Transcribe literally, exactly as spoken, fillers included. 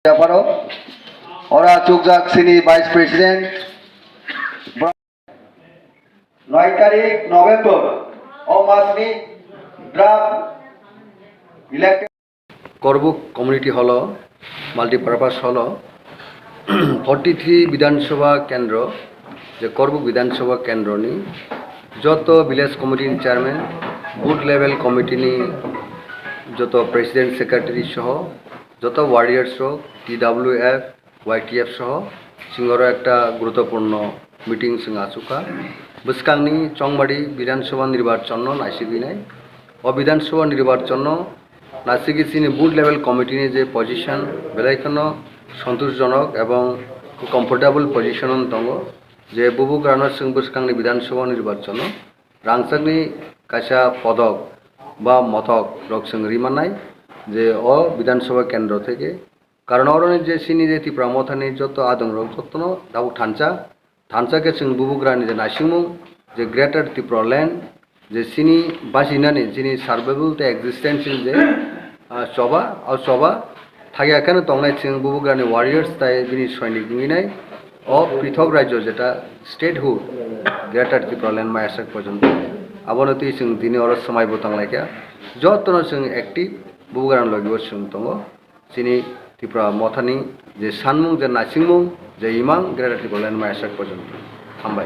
Japaro, ora chukjak chini Vice President, noi tarik November, o masni draft elected. Korbuk Community Hall o, Multipurpose Hall o, forty three Bidhan Sabha Kendro, je Korbuk Bidhan Sabha Kendro ni joto Village Committee ni Chairman, Booth Level Committee ni joto President Secretary soho, joto warriors rok, T W F, Y T F soho, chwng oro ekta guruttopurno meeting chwng achukha. Bwskangni Chongmadi Bidhan Sabha nirbachonno naisigwinai. O Bidhan Sabha nirbachonno naisigwi chini Booth Level Committee ni je position, belai kheno santushjonok ebong comfortable position o tongo, je bubugrano chwng bwskangni Bidhan Sabha nirbachonno rangchakni kaisa podok ba mothok rok chwng rimannai, je o Bidhan Sabha kendro theke. Karon oroni je chini je Tipra Mothani joto adongrok jotono tabuk thansa, thansa khe chwng bubugrani je naisingmung, je Greater Tipraland, je chini bachinani, chini survival tei existential je, ah, choba, o choba thagya kheno tongnai chwng bubugrani warriors tai bini soinik wngwi nai o prithok rajyo jeta statehood Greater Tipraland maya sak porjonto. Abono twi chwng tini oro swmai bo tonglaikha. Jotono chwng active bubugrani logi o chwng tongo. Chini Tipra Mothani je sanmung, je naisingmung, je imang Greater Tipraland maya sak porjonto. Hambai.